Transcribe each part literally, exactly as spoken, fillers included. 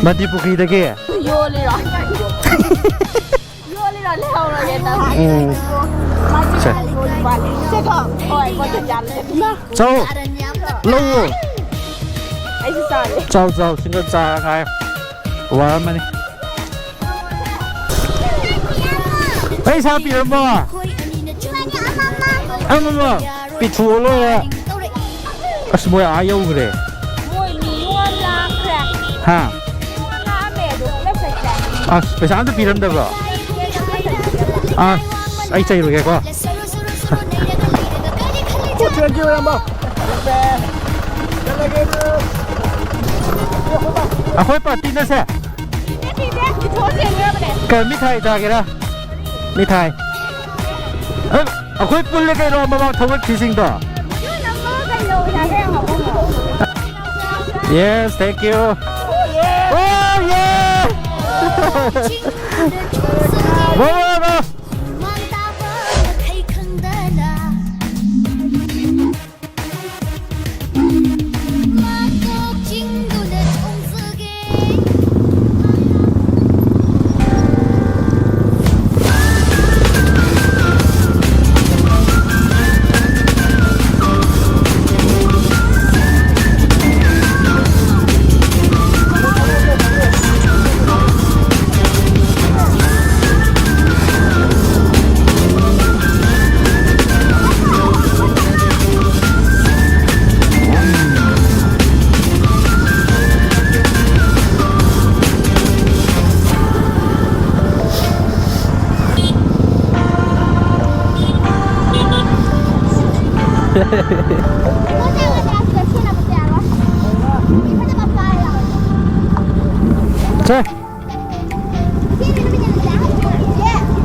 ꯃꯟꯗꯤ ꯄꯨꯈ꯭ꯔꯤꯗꯒꯤ? ꯌꯣꯜꯂꯤꯔꯣ? ꯌꯣꯜꯂꯤꯔꯣ? ꯂꯩꯍꯧꯔꯒꯦ ꯅꯪ꯫ ꯎꯝ꯫ ꯁꯦ꯫ ꯁꯦꯀꯣ? ꯍꯣꯏ, ꯀꯣꯟꯊꯣꯡ ꯌꯥꯜꯂꯦ꯫ ꯆꯥꯎ꯫ ꯂꯧꯑꯣ꯫ ꯑꯩꯁꯨ ꯆꯥꯒꯦ꯫ ꯆꯥꯎ, ꯆꯥꯎ, ꯁꯤꯡꯒꯜ ꯆꯥ ꯉꯥꯏ꯫ ꯋꯥꯔꯝꯃꯅꯤ꯫ ꯑꯩ ꯁꯥ ꯄꯤꯔꯝꯃꯣ꯫ ꯑꯃꯃꯝ ꯄꯤꯊꯣꯛꯑ ꯂꯣꯏꯔꯦ꯫ ꯑꯁ, ꯃꯣꯏ ꯑꯥ ꯌꯧꯈ꯭ꯔꯦ꯫ ꯃꯣꯏ ꯃꯤ ꯌꯣꯟ ꯂꯥꯛꯈ꯭ꯔꯦ꯫ ꯍꯥ? ꯌꯣꯟ ꯂꯥꯛꯑꯝꯃꯦ, ꯑꯗꯣ ꯄꯨꯂꯞ ꯆꯠꯈ꯭ꯔꯦ꯫ ꯑꯁ, ꯄꯩꯁꯥ ꯑꯝꯇ ꯄꯤꯔꯝꯗꯕ꯭ꯔꯣ? ꯑꯁ, ꯑꯩ ꯆꯩꯔꯨꯒꯦꯀꯣ꯫ ꯑꯩꯈꯣꯏ ꯄꯥꯔꯇꯤꯅꯁꯦ꯫ ꯀꯩ ꯃꯤꯊꯥꯏ ꯆꯥꯒꯦꯔꯥ? ꯃꯤꯊꯥꯏ꯫ ꯑ, ꯑꯩꯈꯣꯏ ꯄꯨꯜꯂꯦ ꯀꯩꯅꯣ, ꯃꯃꯥꯡ ꯊꯧꯒꯠꯈ꯭ꯔꯤꯁꯤꯡꯗꯣ꯫ Yes, thank you. Oh, yeah. ꯋꯥ, ꯋꯥ, ꯋꯥ꯫ ꯁꯦ꯫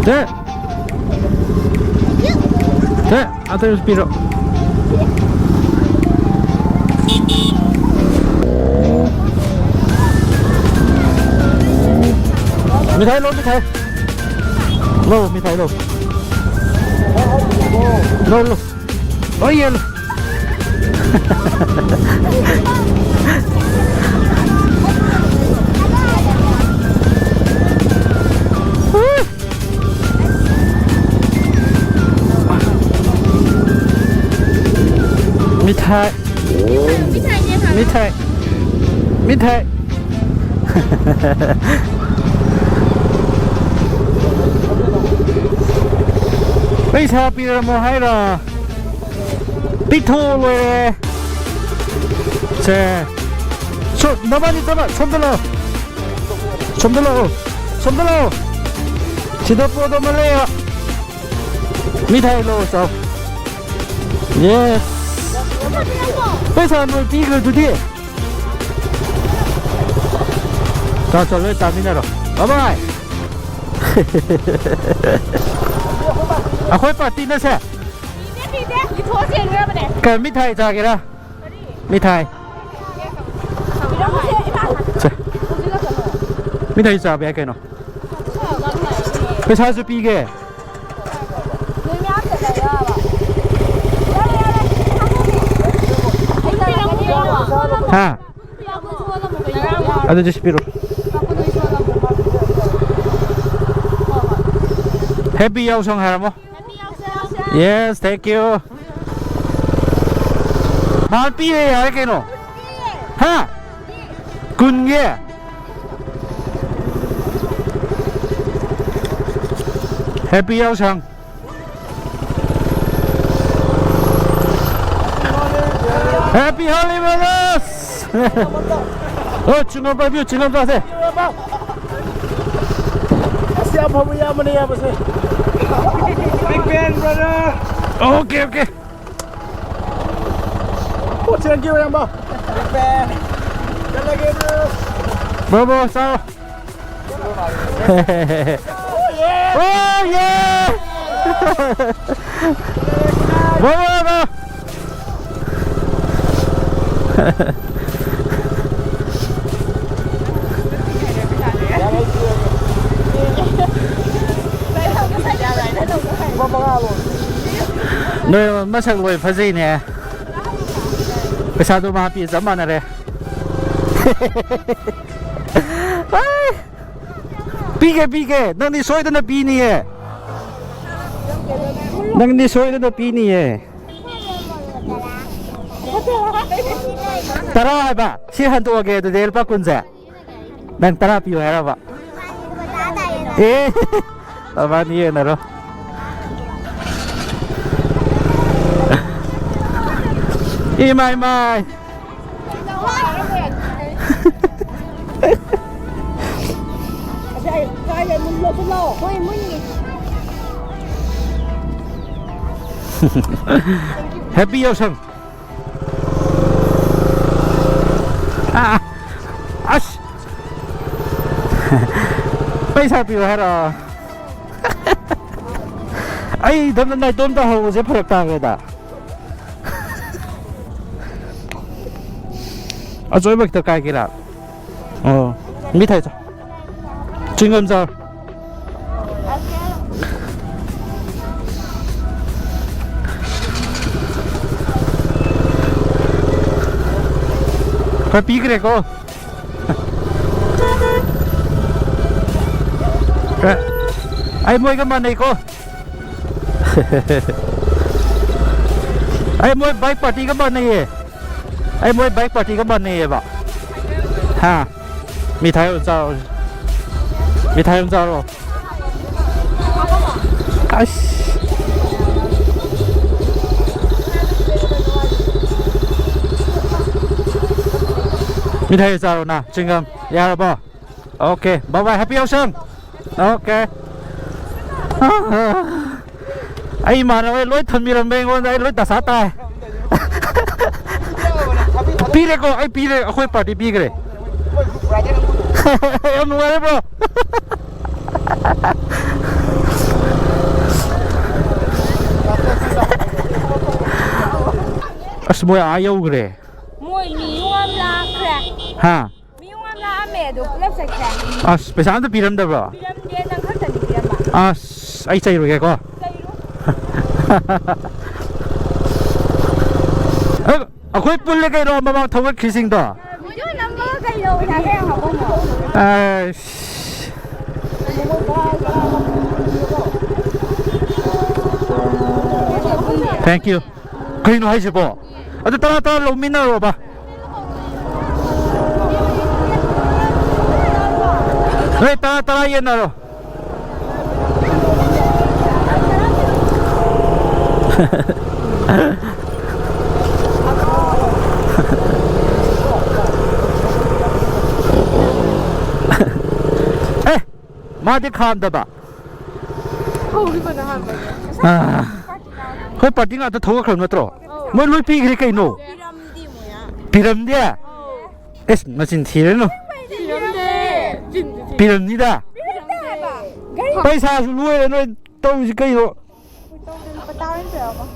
ꯁꯦ꯫ ꯁꯦ꯫ ꯑꯇꯩꯁꯨ ꯄꯤꯔꯣ꯫ ꯃꯤꯊꯥꯏ ꯂꯧ, ꯃꯤꯊꯥꯏ꯫ ꯂꯧ, ꯃꯤꯊꯥꯏ ꯂꯧ꯫ ꯂꯧ, ꯂꯧ꯫ ꯂꯣꯏ ꯌꯦꯜꯂꯨ꯫ ꯃꯤꯊꯥꯏ꯫ ꯃꯤꯊꯥꯏ꯫ ꯃꯤꯊꯥꯏ꯫ ꯄꯩꯁꯥ ꯄꯤꯔꯝꯃꯣ ꯍꯥꯏꯔꯣ? ꯄꯤꯊꯣꯛ ꯂꯣꯏꯔꯦ꯫ ꯁꯦ꯫ ꯁꯣ, ꯅꯕꯥꯅꯤ ꯆꯠꯂꯣ꯫ ꯁꯣꯝꯗ ꯂꯥꯛꯑꯣ꯫ ꯁꯣꯝꯗ ꯂꯥꯛꯑꯣ꯫ ꯁꯣꯝꯗ ꯂꯥꯛꯑꯣ꯫ ꯁꯤꯗ ꯄꯣꯠ ꯑꯃ ꯂꯩꯌꯦ꯫ ꯃꯤꯊꯥꯏ ꯂꯧꯔꯣ ꯆꯥꯎ꯫ ꯌꯦꯁ꯫ ꯄꯩꯁꯥ ꯅꯣꯏ ꯄꯤꯈ꯭ꯔꯗꯨꯗꯤ꯫ ꯆꯥꯎ, ꯆꯥꯎ, ꯂꯣꯏ ꯆꯥꯃꯤꯟꯅꯔꯣ꯫ ꯕꯥꯏ ꯕꯥꯏ꯫ ꯑꯩꯈꯣꯏ ꯄꯥꯔꯇꯤꯅꯁꯦ꯫ ꯄꯤꯗꯦ, ꯄꯤꯗꯦ꯫ ꯂꯤꯊꯣꯛꯑ ꯆꯦꯟꯈ꯭ꯔꯕꯅꯦ꯫ ꯀꯩ ꯃꯤꯊꯥꯏ ꯆꯥꯒꯦꯔꯥ? ꯃꯤꯊꯥꯏ꯫ ꯁꯦ꯫ ꯃꯤꯊꯥꯏ ꯆꯥꯕ ꯌꯥꯏ ꯀꯩꯅꯣ꯫ ꯄꯩꯁꯥꯁꯨ ꯄꯤꯒꯦ꯫ ꯍꯥ? ꯑꯗꯨꯗꯤ ꯁꯤ ꯄꯤꯔꯣ꯫ Happy ꯌꯥꯎꯁꯪ ꯍꯥꯏꯔꯝꯃꯣ꯫ Yes, thank you꯫ ꯃꯥ ꯄꯤꯔꯦ ꯌꯥꯔꯦ ꯀꯩꯅꯣ꯫ ꯍꯥ? ꯀꯨꯟꯒꯤ? Happy ꯌꯥꯎꯁꯪ꯫ Happy Holi, brothers! Oh, ꯆꯤꯡꯉꯝ ꯄꯥꯏꯕꯤꯌꯨ, ꯆꯤꯡꯉꯝ ꯆꯥꯁꯦ꯫ ꯑꯁ, ꯌꯥꯝ ꯐꯕ ꯏꯌꯥꯝꯕꯅꯦ, ꯏꯌꯥꯝꯕꯁꯦ꯫ Big fan, brother. Okay, okay. Oh, thank you, ꯏꯌꯥꯝꯕ꯫ Big fan. ꯆꯠꯂꯒꯦ, bro꯫ Bro, bro, ꯆꯥꯔꯣ꯫ Oh, yeah! Bro, bro, bro! ꯅꯣꯏ ꯃꯁꯛ ꯂꯣꯏ ꯐꯖꯩꯅꯦ꯫ ꯄꯩꯁꯥꯗꯣ ꯃꯥ ꯄꯤ ꯆꯞ ꯃꯥꯟꯅꯔꯦ꯫ ꯄꯤꯒꯦ, ꯄꯤꯒꯦ꯫ ꯅꯪꯗꯤ ꯁꯣꯏꯗꯅ ꯄꯤꯅꯤꯌꯦ꯫ ꯅꯪꯗꯤ ꯁꯣꯏꯗꯅ ꯄꯤꯅꯤꯌꯦ꯫ ꯇꯔꯥ ꯍꯥꯏꯕ? ꯁꯤ ꯍꯟꯗꯣꯛꯑꯒꯦ ꯑꯗꯨꯗꯤ ꯂꯨꯄꯥ ꯀꯨꯟꯁꯦ꯫ ꯅꯪ ꯇꯔꯥ ꯄꯤꯌꯨ ꯍꯥꯏꯔꯕ? ꯑꯦ, ꯃꯕꯥꯅꯤ ꯌꯦꯟꯅꯔꯣ꯫ ꯏꯃꯥꯏ, ꯃꯥꯏ꯫ ꯍꯣꯏ, ꯃꯨꯟꯅꯤ꯫ ꯍꯦꯄꯤ ꯌꯥꯎꯁꯪ꯫ ꯑꯥ, ꯑꯁ꯫ ꯄꯩꯁꯥ ꯄꯤꯌꯨ ꯍꯥꯏꯔꯣ? ꯑꯩ ꯏꯊꯟꯗ ꯅꯥꯏꯇꯣꯝ ꯇꯥꯍꯧꯕꯁꯦ ꯐꯔꯛ ꯇꯥꯈ꯭ꯔꯦꯗ꯫ ꯑꯆꯣꯏꯕ ꯈꯤꯇ ꯀꯥꯏꯒꯦꯔꯥ? ꯑꯣ, ꯃꯤꯊꯥꯏ ꯆꯥ꯫ ꯆ꯭ꯋꯤꯡꯒꯝ ꯆꯥꯔꯣ꯫ ꯈꯔ ꯄꯤꯈ꯭ꯔꯦꯀꯣ꯫ ꯑꯩ ꯃꯣꯏꯒ ꯃꯥꯟꯅꯩꯀꯣ꯫ ꯑꯩ ꯃꯣꯏ ꯕꯥꯏꯛ ꯄꯥꯔꯇꯤꯒ ꯃꯥꯟꯅꯩꯌꯦ꯫ ꯑꯩ ꯃꯣꯏ ꯕꯥꯏꯛ ꯄꯥꯔꯇꯤꯒ ꯃꯥꯟꯅꯩꯌꯦꯕ꯫ ꯍꯥ? ꯃꯤꯊꯥꯏ ꯑꯣꯏꯅ ꯆꯥꯔꯣ꯫ ꯃꯤꯊꯥꯏ ꯑꯣꯏꯅ ꯆꯥꯔꯣ꯫ ꯑꯁ꯫ ꯃꯤꯊꯥꯏ ꯆꯥꯔꯣ ꯅ, ꯆ꯭ꯋꯤꯡꯒꯝ꯫ ꯌꯥꯔꯕꯣ? ꯑꯣꯀꯦ, bye bye, happy ꯌꯥꯎꯁꯪ꯫ ꯑꯣꯀꯦ꯫ ꯑꯩ ꯏꯃꯥꯟꯅꯕ ꯂꯣꯏ ꯊꯝꯕꯤꯔꯝꯕ ꯑꯩꯉꯣꯟꯗ, ꯑꯩ ꯂꯣꯏ ꯗꯁꯥ ꯇꯥꯏ꯫ ꯄꯤꯔꯦꯀꯣ, ꯑꯩ ꯄꯤꯔꯦ, ꯑꯩꯈꯣꯏ ꯄꯥꯔꯇꯤ ꯄꯤꯈ꯭ꯔꯦ꯫ ꯌꯥꯝ ꯅꯨꯡꯉꯥꯏꯔꯦ, bro꯫ ꯑꯁ, ꯃꯣꯏ ꯑꯥ ꯌꯧꯈ꯭ꯔꯦ꯫ ꯃꯣꯏ ꯃꯤ ꯌꯥꯝ ꯂꯥꯛꯈ꯭ꯔꯦ꯫ ꯍꯥ? ꯃꯤ ꯌꯥꯝ ꯂꯥꯛꯑꯝꯃꯦ, ꯑꯗꯣ ꯄꯨꯂꯞ ꯆꯠꯈ꯭ꯔꯦ꯫ ꯑꯁ, ꯄꯩꯁꯥ ꯑꯝꯇ ꯄꯤꯔꯝꯗꯕ꯭ꯔꯣ? ꯄꯤꯔꯝꯗꯦ, ꯅꯪ ꯈꯛꯇꯅꯤ ꯄꯤꯔꯝꯕ꯫ ꯑꯁ, ꯑꯩ ꯆꯩꯔꯨꯒꯦꯀꯣ꯫ ꯆꯩꯔꯨ꯫ ꯑ, ꯑꯩꯈꯣꯏ ꯄꯨꯜꯂꯦ ꯀꯩꯅꯣ, ꯃꯃꯥꯡ ꯊꯧꯒꯠꯈ꯭ꯔꯤꯁꯤꯡꯗꯣ꯫ ꯚꯤꯗꯤꯑꯣ ꯅꯝꯃꯒ ꯀꯩꯗꯧ ꯄꯩꯁꯥ ꯀꯌꯥꯝ ꯍꯥꯞꯄꯝꯃꯣ? ꯑꯁ꯫ Thank you꯫ ꯀꯩꯅꯣ ꯍꯥꯏꯁꯤꯕꯣ? ꯑꯗꯨ ꯇꯔꯥ ꯇꯔꯥ ꯂꯧꯃꯤꯟꯅꯔꯣꯕ꯫ ꯅꯣꯏ ꯇꯔꯥ ꯇꯔꯥ ꯌꯦꯟꯅꯔꯣ꯫ ꯑꯦ, ꯃꯥꯗꯤ ꯈꯥꯝꯗꯕ꯫ ꯍꯧꯈꯤꯕꯅ ꯍꯥꯟꯕꯅꯦ꯫ ꯑꯥ꯫ ꯑꯩꯈꯣꯏ ꯄꯥꯔꯇꯤ ꯉꯥꯛꯇ ꯊꯣꯛꯂꯛꯈ꯭ꯔꯕ ꯅꯠꯇ꯭ꯔꯣ? ꯑꯧ꯫ ꯃꯣꯏ ꯂꯣꯏ ꯄꯤꯈ꯭ꯔꯦ ꯀꯩꯅꯣ꯫ ꯄꯤꯔꯝꯗꯦ ꯃꯣꯏ꯫ ꯄꯤꯔꯝꯗꯦ? ꯑꯧ꯫ ꯑꯦꯁ, ꯃꯆꯤꯟ ꯊꯤꯔꯅꯨ꯫ ꯄꯤꯔꯝꯗꯦ꯫ ꯆꯤꯟꯗꯤ ꯊꯤ꯫ ꯄꯤꯔꯝꯅꯤꯗ꯫ ꯄꯤꯔꯝꯗꯦ ꯍꯥꯏꯕ꯫ ꯒꯥꯔꯤ ꯄꯩꯁꯥꯁꯨ ꯂꯣꯏꯔꯦ ꯅꯣꯏ ꯇꯧꯔꯤꯁꯤ ꯀꯩꯅꯣ? ꯂꯨꯄꯥ ꯇꯔꯥ ꯑꯣꯏꯅ ꯄꯤꯔꯛꯑꯣ꯫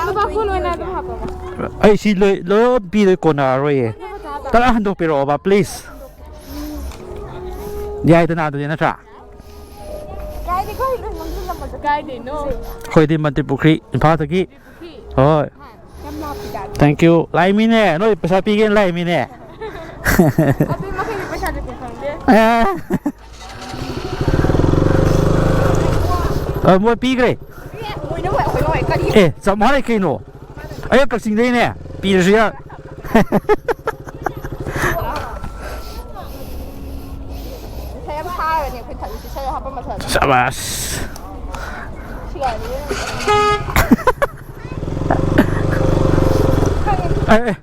ꯂꯨꯄꯥ ꯀꯨꯟ ꯑꯣꯏꯅ ꯑꯗꯨꯝ ꯍꯥꯞꯄꯛꯑꯣ꯫ ꯑꯩ ꯁꯤ ꯂꯣꯏ, ꯂꯣꯏ ꯄꯤꯗꯣꯏ ꯀꯣꯟꯅꯔꯔꯣꯏꯌꯦ꯫ ꯇꯔꯥ ꯍꯟꯗꯣꯛꯄꯤꯔꯛꯑꯣꯕ, please꯫ ꯌꯥꯏꯗꯅ ꯑꯗꯨꯗꯤ, ꯅꯠꯇ꯭ꯔꯥ? ꯀꯥꯏꯗꯩꯅꯣ? ꯑꯩꯈꯣꯏꯗꯤ ꯃꯟꯇ꯭ꯔꯤ ꯄꯨꯈ꯭ꯔꯤ, ꯏꯝꯐꯥꯜꯗꯒꯤ꯫ ꯍꯣꯏ꯫ ꯌꯥꯝ ꯂꯥꯞꯄꯤꯗ꯫ Thank you꯫ ꯂꯥꯛꯏꯃꯤꯅꯦ, ꯅꯣꯏ ꯄꯩꯁꯥ ꯄꯤꯒꯦꯅ ꯂꯥꯛꯏꯃꯤꯅꯦ꯫ ꯑꯗꯨ ꯃꯈꯩꯗꯤ ꯄꯩꯁꯥꯗꯤ ꯄꯨ ꯐꯪꯗꯦ꯫ ꯑꯦ꯫ ꯑ, ꯃꯣꯏ ꯄꯤꯈ꯭ꯔꯦ꯫ ꯃꯣꯏꯅ ꯍꯣꯏ, ꯑꯩꯈꯣꯏꯅ ꯍꯣꯏ, ꯀꯔꯤ? ꯑꯦ, ꯆꯞ ꯃꯥꯟꯅꯩ ꯀꯩꯅꯣ꯫ ꯑꯩ ꯀꯛꯆꯤꯡꯗꯩꯅꯦ꯫ ꯄꯤꯔꯁꯨ ꯌꯥ꯫ ꯄꯩꯁꯥ ꯌꯥꯝ ꯁꯥꯔꯅꯤ ꯑꯩꯈꯣꯏ ꯊꯕꯤꯁꯤ ꯁꯔ ꯍꯥꯞꯄ ꯃꯊꯛꯇ꯫ ꯁꯕꯥꯁ꯫ ꯁꯤꯒꯥꯏꯔꯦ꯫ ꯑꯦ, ꯑꯦ꯫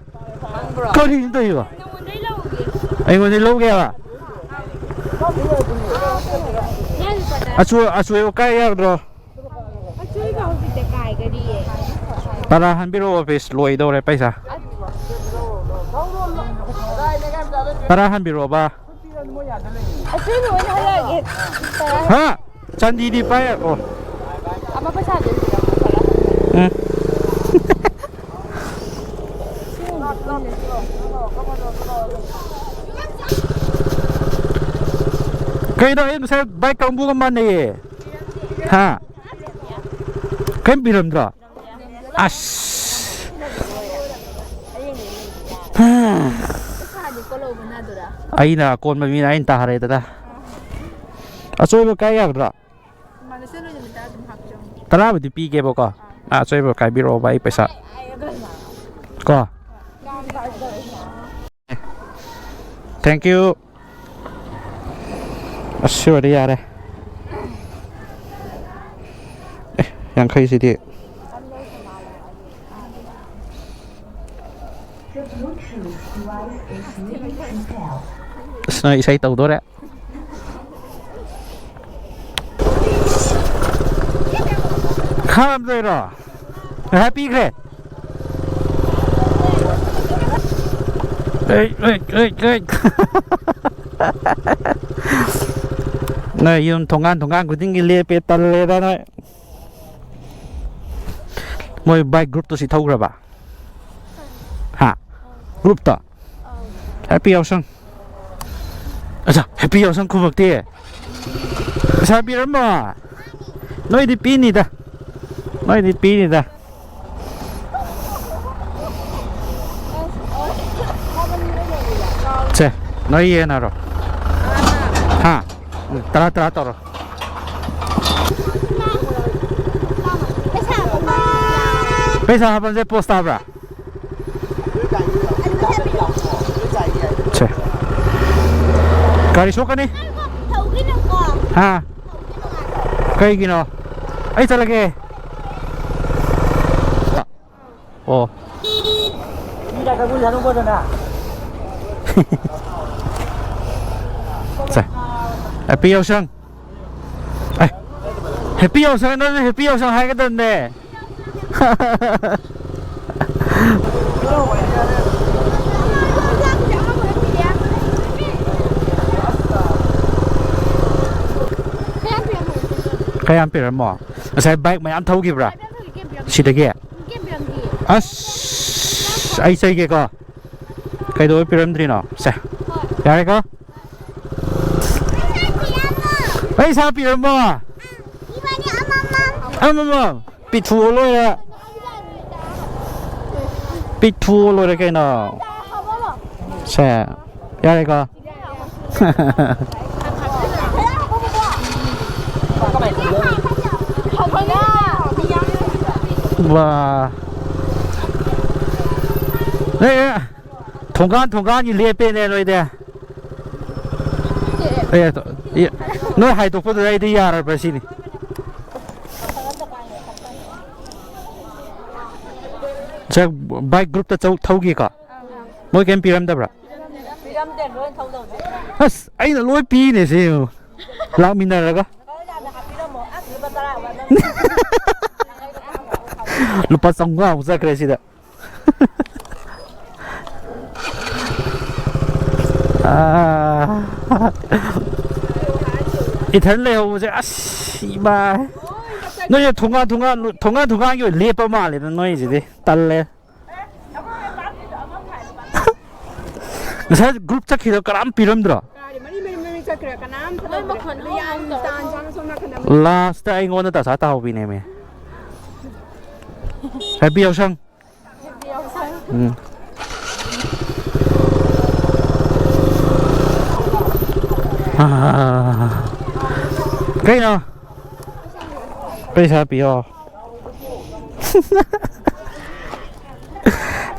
ꯈꯪꯕ꯭ꯔꯣ? ꯀꯔꯤꯅꯣ ꯇꯧꯔꯤꯕ? ꯅꯉꯣꯟꯗꯩ ꯂꯧꯒꯦ꯫ ꯑꯩꯉꯣꯟꯗꯩ ꯂꯧꯒꯦꯕ? ꯑꯥ, ꯀꯩꯅꯣ꯫ ꯑꯆꯣꯏ-, ꯑꯆꯣꯏꯕ ꯀꯥꯏ ꯌꯥꯒꯗ꯭ꯔꯣ? ꯑꯆꯣꯏꯕ ꯍꯧꯖꯤꯛꯇ ꯀꯥꯏꯒꯔꯤꯌꯦ꯫ ꯇꯔꯥ ꯍꯟꯕꯤꯔꯛꯑꯣ, ꯑꯣꯐꯤꯁ ꯂꯣꯏꯗꯧꯔꯦ ꯄꯩꯁꯥ꯫ ꯇꯔꯥ ꯍꯟꯕꯤꯔꯛꯑꯣꯕ꯫ ꯑꯆꯣꯏꯕ ꯑꯣꯏꯅ ꯍꯜꯂꯛꯑꯒꯦ꯫ ꯍꯥ? ꯆꯥꯟꯗꯤꯗꯤ ꯄꯥꯏꯔꯛꯑꯣ꯫ ꯑꯃ ꯄꯩꯁꯥꯗꯨ ꯄꯤꯔꯝꯃꯣ ꯈꯔ꯫ ꯎꯝ꯫ ꯀꯩꯅꯣ, ꯑꯩ ꯉꯁꯥꯏ ꯕꯥꯏꯛ ꯀꯥꯡꯕꯨꯒ ꯃꯥꯟꯅꯩꯌꯦ꯫ ꯍꯥ? ꯀꯔꯤꯝ ꯄꯤꯔꯝꯗ꯭ꯔꯣ? ꯑꯁ꯫ ꯍꯥ꯫ ꯑꯩꯅ ꯑꯀꯣꯟꯕ ꯃꯤꯅ ꯑꯩꯅ ꯇꯥꯔꯦꯗꯅ꯫ ꯑꯆꯣꯏꯕ ꯀꯥꯏ ꯌꯥꯒꯗ꯭ꯔꯥ? ꯇꯔꯥꯕꯨꯗꯤ ꯄꯤꯒꯦꯕꯀꯣ꯫ ꯑꯥ, ꯑꯆꯣꯏꯕ ꯀꯥꯏꯕꯤꯔꯛꯑꯣꯕ ꯑꯩ ꯄꯩꯁꯥ꯫ ꯀꯣ꯫ Thank you. ꯑꯁ, ꯁꯤ ꯑꯣꯏꯔꯗꯤ ꯌꯥꯔꯦ꯫ ꯑꯦ, ꯌꯥꯡꯈꯩꯁꯤꯗꯤ꯫ ꯑꯁ, ꯅꯣꯏ ꯏꯁꯩ ꯇꯧꯗꯣꯔꯦ꯫ ꯈꯥꯝꯗꯣꯏꯔꯣ? ꯉꯁꯥꯏ ꯄꯤꯈ꯭ꯔꯦ꯫ ꯑꯩ, ꯑꯩ, ꯑꯩ, ꯑꯩ꯫ ꯅꯣꯏ ꯌꯨꯝ ꯊꯣꯡꯒꯥꯟ ꯊꯣꯡꯒꯥꯟ ꯈꯨꯗꯤꯡꯒꯤ ꯂꯦꯞꯄꯦ, ꯇꯜꯂꯦꯗ ꯅꯣꯏ꯫ ꯃꯣꯏ ꯕꯥꯏꯛ ꯒ꯭ꯔꯨꯞꯇꯨ ꯁꯤ ꯊꯧꯈ꯭ꯔꯕ? ꯍꯥ? ꯒ꯭ꯔꯨꯞꯇ? ꯍꯦꯄꯤ ꯌꯥꯎꯁꯪ꯫ ꯑꯆꯥ, ꯍꯦꯄꯤ ꯌꯥꯎꯁꯪ ꯈꯨꯝꯃꯛꯇꯦ꯫ ꯄꯩꯁꯥ ꯄꯤꯔꯝꯃꯣ꯫ ꯅꯣꯏꯗꯤ ꯄꯤꯅꯤꯗ꯫ ꯅꯣꯏꯗꯤ ꯄꯤꯅꯤꯗ꯫ ꯁꯦ, ꯅꯣꯏ ꯌꯦꯟꯅꯔꯣ꯫ ꯍꯥ? ꯎꯝ, ꯇꯔꯥ, ꯇꯔꯥ ꯇꯧꯔꯣ꯫ ꯄꯩꯁꯥ ꯍꯥꯞꯄꯁꯦ ꯄꯣꯁ ꯇꯥꯕ꯭ꯔꯥ? ꯁꯦ꯫ ꯒꯥꯔꯤ ꯁꯣꯛꯀꯅꯤ꯫ ꯍꯥ? ꯀꯩꯒꯤꯅꯣ? ꯑꯩ ꯆꯠꯂꯒꯦ꯫ ꯑꯣ꯫ ꯁꯦ꯫ ꯍꯦꯄꯤ ꯌꯥꯎꯁꯪ꯫ ꯑꯦ, ꯍꯦꯄꯤ ꯌꯥꯎꯁꯪ, ꯅꯪꯁꯨ ꯍꯦꯄꯤ ꯌꯥꯎꯁꯪ ꯍꯥꯏꯒꯗꯕꯅꯦ꯫ ꯀꯌꯥꯝ ꯄꯤꯔꯝꯃꯣ? ꯉꯁꯥꯏ ꯕꯥꯏꯛ ꯃꯌꯥꯝ ꯊꯧꯈꯤꯕ꯭ꯔꯥ? ꯁꯤꯗꯒꯤ? ꯑꯁ, ꯑꯩ ꯆꯩꯒꯦꯀꯣ꯫ ꯀꯩꯗꯧꯕꯩ ꯄꯤꯔꯝꯗ꯭ꯔꯤꯅꯣ? ꯁꯦ, ꯌꯥꯔꯦꯀꯣ? ꯄꯩꯁꯥ ꯄꯤꯔꯝꯃꯣ꯫ ꯑꯃꯃꯝ ꯄꯤꯊꯣꯛꯑ ꯂꯣꯏꯔꯦ꯫ ꯄꯤꯊꯣꯛꯑ ꯂꯣꯏꯔꯦ ꯀꯩꯅꯣ꯫ ꯁꯦ, ꯌꯥꯔꯦꯀꯣ? ꯋꯥ꯫ ꯑꯦ, ꯑꯦ, ꯊꯣꯡꯒꯥꯟ ꯊꯣꯡꯒꯥꯟꯒꯤ ꯂꯦꯞꯄꯦꯅꯦ ꯅꯣꯏꯗꯤ꯫ ꯑꯦ, ꯇꯣ-, ꯑꯦ, ꯅꯣꯏ ꯍꯥꯏꯗꯣꯛꯄꯗꯨꯗ ꯑꯩꯗꯤ ꯌꯥꯔꯕ꯭ꯔꯥ ꯁꯤꯅꯤ꯫ ꯁꯦ, ꯕꯥꯏꯛ ꯒ꯭ꯔꯨꯞꯇ ꯆꯧ-, ꯊꯧꯈꯤꯀꯣ? ꯃꯣꯏ ꯀꯩꯝ ꯄꯤꯔꯝꯗꯕ꯭ꯔꯥ? ꯄꯤꯔꯝꯗꯦ, ꯂꯣꯏ ꯊꯧꯗꯧꯁꯦ꯫ ꯑꯁ, ꯑꯩꯅ ꯂꯣꯏ ꯄꯤꯅꯦ ꯁꯤ ꯌꯦꯡꯉꯨ꯫ ꯂꯥꯛꯃꯤꯟꯅꯔꯒ꯫ ꯂꯨꯄꯥ ꯆꯥꯝꯃꯉꯥꯃꯨꯛ ꯆꯠꯈ꯭ꯔꯦ ꯁꯤꯗ꯫ ꯑꯥ꯫ ꯏꯊꯟ ꯂꯩꯍꯧꯕꯁꯦ ꯑꯁ ꯏꯃꯥ꯫ ꯅꯣꯏꯁꯦ ꯊꯣꯡꯒꯥꯟ ꯊꯣꯡꯒꯥꯟ ꯊꯣꯡꯒꯥꯟ ꯊꯣꯡꯒꯥꯟꯒꯤ ꯑꯣꯏꯅ ꯂꯦꯞꯄ ꯃꯥꯜꯂꯦꯗ ꯅꯣꯏꯁꯤꯗꯤ꯫ ꯇꯜꯂꯦ꯫ ꯉꯁꯥꯏ ꯒ꯭ꯔꯨꯞ ꯆꯠꯈꯤꯗ ꯀꯅꯥꯝ ꯄꯤꯔꯝꯗ꯭ꯔꯣ? ꯀꯥꯏꯗꯤ ꯃꯔꯤ ꯃꯔꯤ ꯃꯔꯤ ꯆꯠꯈ꯭ꯔꯦ, ꯀꯅꯥꯝꯇ ꯃꯣꯏ ꯂꯧꯗ꯭ꯔꯦ꯫ ꯃꯈꯣꯟ ꯑꯗꯨ ꯌꯥꯝ ꯇꯥꯟ ꯆꯥꯅ ꯁꯣꯝ ꯅꯥꯀꯟꯗ ꯑꯃꯨꯛ ꯂꯥꯁꯇ ꯑꯩꯉꯣꯟꯗ ꯇꯁꯥ ꯇꯥꯍꯧꯕꯤꯅꯦꯃꯤ꯫ ꯍꯦꯄꯤ ꯌꯥꯎꯁꯪ꯫ ꯍꯦꯄꯤ ꯌꯥꯎꯁꯪ꯫ ꯎꯝ꯫ ꯑꯥ꯫ ꯀꯩꯅꯣ? ꯄꯩꯁꯥ ꯄꯤꯌꯣ꯫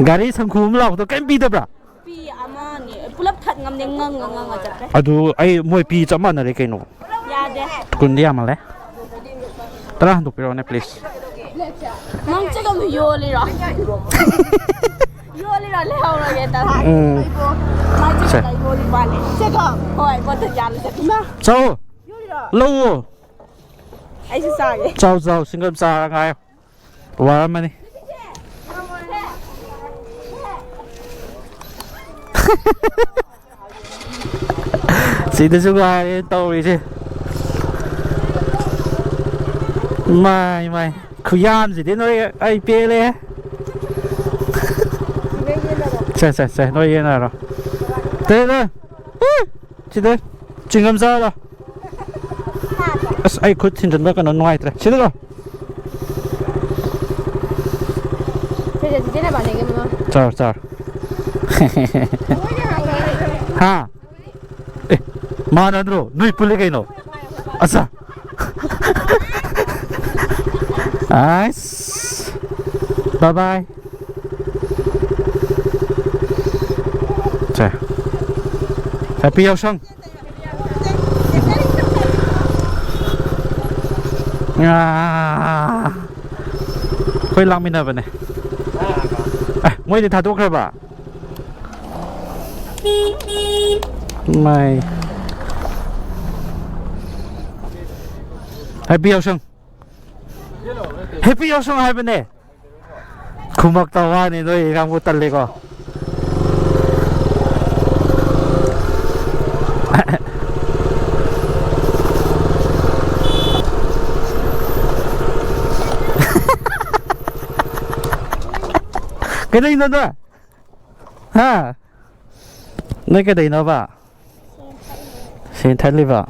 ꯒꯥꯔꯤ ꯁꯪꯈꯨ ꯑꯃ ꯂꯥꯎꯕꯗꯣ ꯀꯩꯝ ꯄꯤꯗꯕ꯭ꯔꯥ? ꯄꯤ ꯑꯃ ꯑꯅꯤ꯫ ꯄꯨꯂꯞ ꯊꯠ ꯉꯝꯗꯦ, ꯉꯪꯉ ꯉꯪꯉ ꯆꯠꯈ꯭ꯔꯦ꯫ ꯑꯗꯨ ꯑꯩ ꯃꯣꯏ ꯄꯤ ꯆꯞ ꯃꯥꯟꯅꯔꯦ ꯀꯩꯅꯣ꯫ ꯌꯥꯗꯦ꯫ ꯀꯨꯟꯗꯤ ꯌꯥꯝꯃꯜꯂꯦ꯫ ꯇꯔꯥ ꯍꯟꯗꯣꯛꯄꯤꯔꯛꯑꯣꯅꯦ, please꯫ ꯅꯪ ꯆꯤꯛ ꯑꯃ ꯌꯣꯜꯂꯤꯔꯣ? ꯌꯣꯜꯂꯤꯔꯣ? ꯂꯩꯍꯧꯔꯒꯦ ꯇꯔꯥ꯫ ꯎꯝ꯫ ꯃꯥꯏ ꯆꯤꯛ ꯁꯦ꯫ ꯑꯃ ꯌꯣꯜꯂꯤ ꯃꯥꯜꯂꯦ꯫ ꯁꯦꯀꯣ꯫ ꯍꯣꯏ, ꯃꯊꯛ ꯌꯥꯜꯂꯁꯦ꯫ ꯏꯃꯥ꯫ ꯆꯥꯎ꯫ ꯌꯣꯜꯂꯤꯔꯣ? ꯂꯧꯑꯣ꯫ ꯑꯩꯁꯨ ꯆꯥꯒꯦ꯫ ꯆꯥꯎ, ꯆꯥꯎ, ꯁꯤꯡꯒꯝ ꯆꯥꯔ ꯉꯥꯏꯌꯣ꯫ ꯋꯥꯔꯝꯃꯅꯤ꯫ ꯁꯤꯗꯁꯨ ꯉꯥꯏꯔꯦ ꯇꯧꯔꯤꯁꯦ꯫ ꯃꯥꯏ, ꯃꯥꯏ꯫ ꯈꯨꯌꯥꯝꯁꯤꯗꯤ ꯅꯣꯏ ꯑꯩ ꯄꯦꯜꯂꯦ꯫ ꯁꯦ, ꯁꯦ, ꯁꯦ, ꯅꯣꯏ ꯌꯦꯟꯅꯔꯣ꯫ ꯇꯦ, ꯇꯦ꯫ ꯎꯏ! ꯁꯤꯗ ꯆꯤꯡꯒꯝ ꯆꯥꯔꯣ꯫ ꯑꯁ, ꯑꯩ ꯈꯨꯠ ꯊꯤꯟꯖꯤꯟꯕ ꯀꯩꯅꯣ ꯅꯨꯡꯉꯥꯏꯇ꯭ꯔꯦ꯫ ꯁꯤꯗ ꯂꯥꯎ꯫ ꯁꯤꯗ ꯆꯤꯆꯦ ꯅꯕꯥꯅꯤꯒꯤ ꯑꯃ꯫ ꯆꯥꯔꯣ, ꯆꯥꯔꯣ꯫ ꯍꯥ? ꯑꯦ, ꯃꯥꯟꯅꯗ꯭ꯔꯣ? ꯅꯣꯏ ꯄꯨꯜꯂꯤ ꯀꯩꯅꯣ? ꯑꯠꯆꯥ꯫ ꯑꯥꯏꯁ꯫ Bye bye꯫ ꯁꯦ꯫ Happy ꯌꯥꯎꯁꯪ꯫ ꯑꯥ, ꯑꯩꯈꯣꯏ ꯂꯥꯛꯃꯤꯟꯅꯕꯅꯦ꯫ ꯑꯦ, ꯃꯣꯏꯗꯤ ꯊꯥꯗꯣꯛꯈ꯭ꯔꯕ? ꯃꯥꯏ꯫ Happy ꯌꯥꯎꯁꯪ꯫ Happy ꯌꯥꯎꯁꯪ ꯍꯥꯏꯕꯅꯦ꯫ ꯈꯨꯃꯛꯇ ꯋꯥꯅꯤ ꯅꯣꯏ ꯀꯥꯡꯕꯨ ꯇꯜꯂꯤꯀꯣ꯫ ꯀꯩꯗꯧꯔꯤꯅꯣ ꯅꯣꯏ? ꯍꯥ? ꯅꯣꯏ ꯀꯩꯗꯧꯔꯤꯅꯣꯕ? ꯁꯦꯟ ꯊꯠꯂꯤꯕ?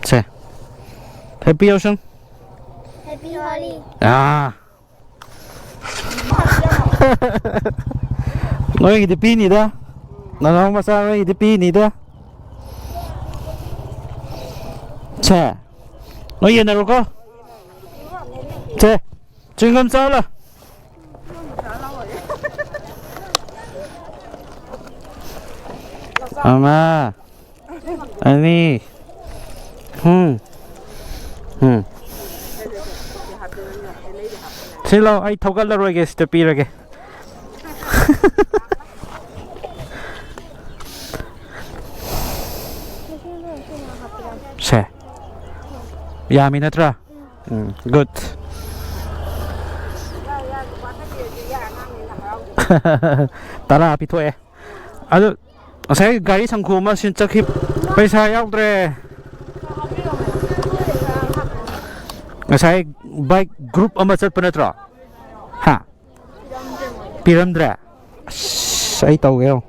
ꯁꯦ꯫ Happy ꯌꯥꯎꯁꯪ꯫ Happy Holi꯫ ꯑꯥ꯫ ꯅꯣꯏꯒꯤꯗꯤ ꯄꯤꯅꯤꯗ꯫ ꯅꯅꯥꯎ ꯃꯆꯥ ꯅꯣꯏꯒꯤꯗꯤ ꯄꯤꯅꯤꯗ꯫ ꯁꯦ꯫ ꯅꯣꯏ ꯌꯦꯟꯅꯔꯣꯀꯣ꯫ ꯁꯦ꯫ Chewing gum ꯆꯥꯎꯂ꯫ ꯑꯃ꯫ ꯑꯅꯤ꯫ ꯍꯨꯝ꯫ ꯍꯨꯝ꯫ ꯁꯤ ꯂꯥꯎ, ꯑꯩ ꯊꯧꯒꯠꯂꯔꯣꯏꯒꯦ, ꯁꯤꯗ ꯄꯤꯔꯒꯦ꯫ ꯁꯦ꯫ ꯌꯥꯝꯃꯤ ꯅꯠꯇ꯭ꯔꯥ? ꯎꯝ, good꯫ ꯇꯔꯥ ꯄꯤꯊꯣꯛꯑꯦ꯫ ꯑꯗꯨ ꯉꯁꯥꯏ ꯒꯥꯔꯤ ꯁꯪꯈꯨ ꯑꯃ ꯁꯤ ꯆꯠꯈꯤ, ꯄꯩꯁꯥ ꯌꯥꯎꯗ꯭ꯔꯦ꯫ ꯉꯁꯥꯏ bike group ꯑꯃ ꯆꯠꯄ ꯅꯠꯇ꯭ꯔꯣ? ꯍꯥ? ꯄꯤꯔꯝꯗ꯭ꯔꯦ? ꯑꯁ, ꯑꯩ ꯇꯧꯒꯦ ꯌꯦꯡꯉꯣ꯫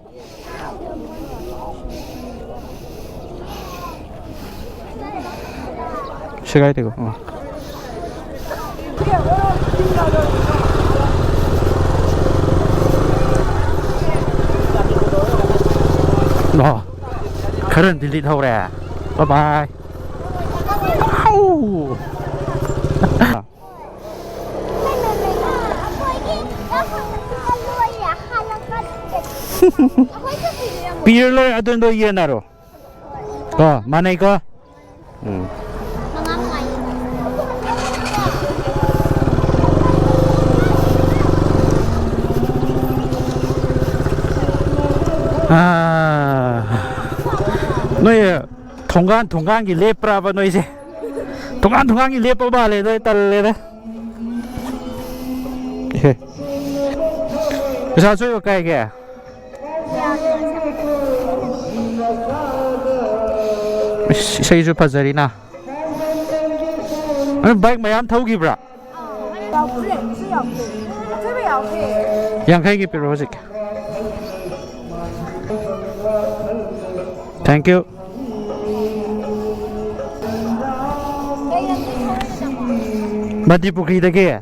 ꯁꯦꯒꯥꯏ ꯇꯦꯀꯣ꯫ ꯑꯣ꯫ ꯑꯣ꯫ ꯈꯔ ꯑꯃꯗꯤ ꯂꯤꯠꯍꯧꯔꯦ꯫ Bye bye꯫ ꯑꯥꯎ꯫ ꯄꯤꯔ ꯂꯣꯏꯔꯦ, ꯑꯗꯨ ꯅꯣꯏ ꯌꯦꯟꯅꯔꯣ꯫ ꯀꯣ, ꯃꯥꯟꯅꯩꯀꯣ? ꯎꯝ꯫ ꯑꯥ, ꯅꯣꯏ ꯊꯣꯡꯒꯥꯟ ꯊꯣꯡꯒꯥꯟꯒꯤ ꯂꯦꯞꯄ꯭ꯔꯕ ꯅꯣꯏꯁꯦ? ꯊꯣꯡꯒꯥꯟ ꯊꯣꯡꯒꯥꯟꯒꯤ ꯂꯦꯞꯄ ꯃꯥꯜꯂꯦ, ꯅꯣꯏ ꯇꯜꯂꯦꯗ꯫ ꯑꯦ꯫ ꯄꯩꯁꯥ ꯆꯣꯏꯕ ꯀꯥꯏꯒꯦ? ꯏꯁ, ꯏꯁꯩꯁꯨ ꯐꯖꯔꯤꯅ꯫ ꯅꯪ ꯕꯥꯏꯛ ꯃꯌꯥꯝ ꯊꯧꯈꯤꯕ꯭ꯔꯥ? ꯌꯥꯡꯈꯩꯒꯤ ꯄꯤꯔꯛꯑꯣ ꯍꯧꯖꯤꯛ꯫ Thank you꯫ ꯃꯟꯇ꯭ꯔꯤ ꯄꯨꯈ꯭ꯔꯤꯗꯒꯤ꯫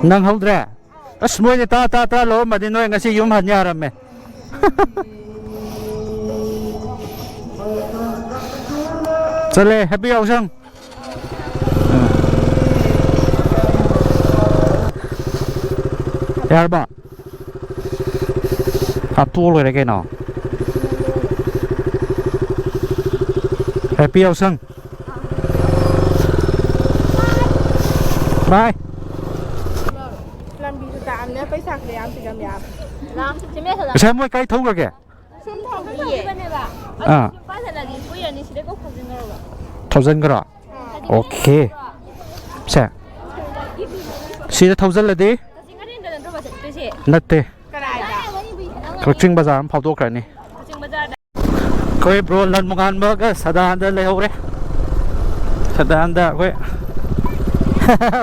ꯅꯪ ꯍꯧꯗ꯭ꯔꯦ? ꯑꯁ, ꯃꯣꯏꯅ ꯇꯥ ꯇꯥ ꯇꯥ ꯂꯧꯔꯝꯃꯗꯤ ꯅꯣꯏ ꯉꯁꯤ ꯌꯨꯝ ꯍꯟ ꯌꯥꯔꯝꯃꯦ꯫ ꯆꯠꯂꯦ, happy ꯌꯥꯎꯁꯪ꯫ ꯌꯥꯔꯕ? ꯍꯥꯞꯇꯣꯛꯑ ꯂꯣꯏꯔꯦ ꯀꯩꯅꯣ꯫ Happy ꯌꯥꯎꯁꯪ꯫ Bye꯫ ꯂꯝꯕꯤꯁꯨ ꯇꯥꯛꯑꯝꯅꯤꯅ ꯄꯩꯁꯥꯁꯨ ꯌꯥꯝ ꯄꯤꯔꯝ ꯌꯥꯕ꯫ ꯉꯁꯥꯏ ꯃꯣꯏ ꯀꯥꯏ ꯊꯧꯈ꯭ꯔꯒꯦ? ꯁꯨꯝ ꯊꯧꯈꯤꯕꯅꯦꯕ꯫ ꯑꯥ꯫ ꯁꯨꯝ ꯄꯥꯏꯁꯤꯜꯂꯗꯤ ꯀꯨꯏꯔꯅꯤ, ꯁꯤꯗꯩ ꯀꯣꯛ ꯊꯧꯖꯤꯟꯈ꯭ꯔꯕ꯫ ꯊꯧꯖꯤꯟꯈ꯭ꯔꯣ? ꯑꯥ꯫ Okay꯫ ꯁꯦ꯫ ꯁꯤꯗ ꯊꯧꯖꯤꯜꯂꯗꯤ? ꯀꯛꯆꯤꯡ ꯒꯥꯔꯗꯦꯟꯗ ꯅꯠꯇ꯭ꯔꯣꯕ ꯆꯠꯇꯣꯏꯁꯦ? ꯅꯠꯇꯦ꯫ ꯀꯗꯥꯏꯗ? ꯀꯛꯆꯤꯡ ꯕꯖꯥꯔ ꯑꯃ ꯐꯥꯎꯗꯣꯛꯈ꯭ꯔꯅꯤ꯫ ꯀꯛꯆꯤꯡ ꯕꯖꯥꯔꯗ꯫ ꯑꯩꯈꯣꯏ ꯕ꯭ꯔꯣ ꯂꯟ ꯃꯉꯥꯟꯕꯒ ꯁꯗꯥꯅꯟꯗ ꯂꯩꯍꯧꯔꯦ꯫ ꯁꯗꯥꯅꯟꯗ ꯑꯩꯈꯣꯏ꯫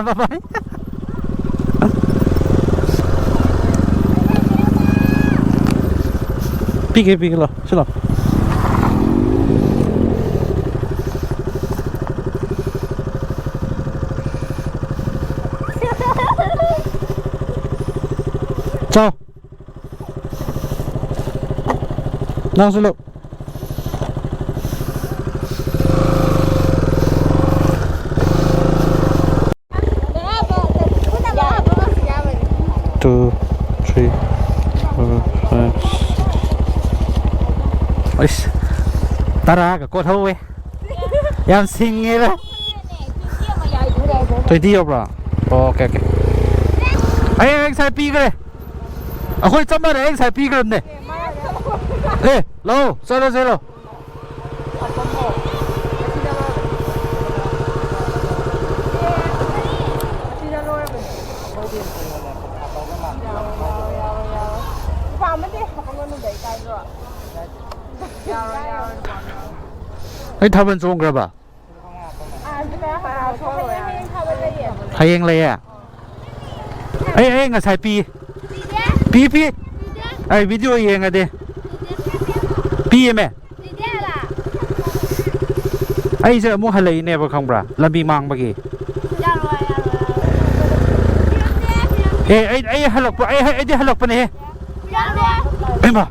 ꯕꯕꯥꯏ꯫ ꯄꯤꯒꯦ, ꯄꯤꯒꯦ, ꯂꯥꯎ, ꯁꯤ ꯂꯥꯎ꯫ ꯆꯥꯎ꯫ ꯅꯪꯁꯨ ꯂꯥꯎ꯫ Two, three, four, five, six. ꯑꯩꯁ, ꯇꯔꯥꯒ ꯀꯣꯠꯍꯧꯋꯦ꯫ ꯌꯥꯝ ꯁꯤꯡꯉꯦꯗ꯫ Twenty ꯌꯧꯕ꯭ꯔꯣ? Okay, okay. ꯑꯩ, ꯑꯩ ꯉꯁꯥꯏ ꯄꯤꯈ꯭ꯔꯦ꯫ ꯑꯩꯈꯣꯏ ꯆꯞ ꯃꯥꯟꯅꯩ, ꯑꯩ ꯉꯁꯥꯏ ꯄꯤꯈ꯭ꯔꯕꯅꯦ꯫ ꯑꯦ, ꯂꯧ, ꯆꯠꯂꯣ, ꯆꯠꯂꯣ꯫ ꯑꯩ ꯊꯥꯕꯜ ꯆꯣꯡꯈ꯭ꯔꯕ? ꯍꯌꯦꯡ ꯂꯩꯌꯦ꯫ ꯑꯩ, ꯑꯩ ꯉꯁꯥꯏ ꯄꯤ꯫ ꯄꯤ, ꯄꯤ꯫ ꯑꯩ ꯚꯤꯗꯤꯑꯣ ꯌꯦꯡꯉꯗꯤ꯫ ꯄꯤꯌꯦꯃꯦ꯫ ꯑꯩꯁꯦ ꯑꯃꯨꯛ ꯍꯜꯂꯛꯏꯅꯦꯕ, ꯈꯪꯕ꯭ꯔꯥ? ꯂꯝꯕꯤ ꯃꯥꯡꯕꯒꯤ꯫ ꯑꯦ, ꯑꯩ, ꯑꯩ ꯍꯜꯂꯛꯄ, ꯑꯩ, ꯑꯩꯗꯤ ꯍꯜꯂꯛꯄꯅꯦꯍꯦ꯫ ꯏꯃꯥ,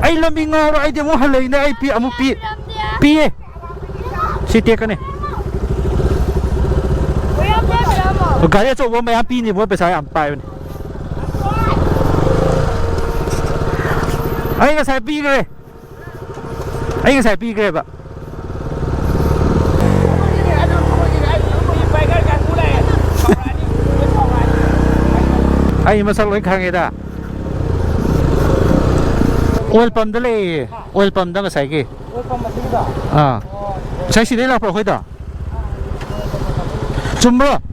ꯑꯩ ꯂꯝꯕꯤ ꯉꯥꯎꯔꯣ, ꯑꯩꯗꯤ ꯑꯃꯨꯛ ꯍꯜꯂꯛꯏꯅꯦ, ꯑꯩ ꯄꯤ-, ꯑꯃꯨꯛ ꯄꯤ-, ꯄꯤꯌꯦ꯫ ꯁꯤ ꯇꯦꯛꯀꯅꯤ꯫ ꯒꯥꯔꯤ ꯑꯆꯧꯕ ꯃꯌꯥꯝ ꯄꯤꯅꯤ, ꯃꯣꯏ ꯄꯩꯁꯥ ꯌꯥꯝ ꯄꯥꯏꯕꯅꯤ꯫ ꯑꯩ ꯉꯁꯥꯏ ꯄꯤꯈ꯭ꯔꯦ꯫ ꯑꯩ ꯉꯁꯥꯏ ꯄꯤꯈ꯭ꯔꯦꯕ꯫ ꯑꯩ ꯃꯁꯛ ꯂꯣꯏ ꯈꯪꯉꯦꯗ꯫ ꯑꯣꯏꯜ ꯄꯝꯗ ꯂꯩꯌꯦ꯫ ꯑꯣꯏꯜ ꯄꯝꯗ ꯉꯁꯥꯏꯒꯤ꯫ ꯑꯣꯏꯜ ꯄꯝ ꯑꯁꯤꯒꯤꯗꯣ? ꯑꯥ꯫ ꯑꯣ꯫ ꯉꯁꯥꯏ ꯁꯤꯗꯩ ꯂꯥꯛꯄ꯭ꯔꯣ ꯑꯩꯈꯣꯏꯗꯣ? ꯆꯨꯝꯕ꯭ꯔꯣ?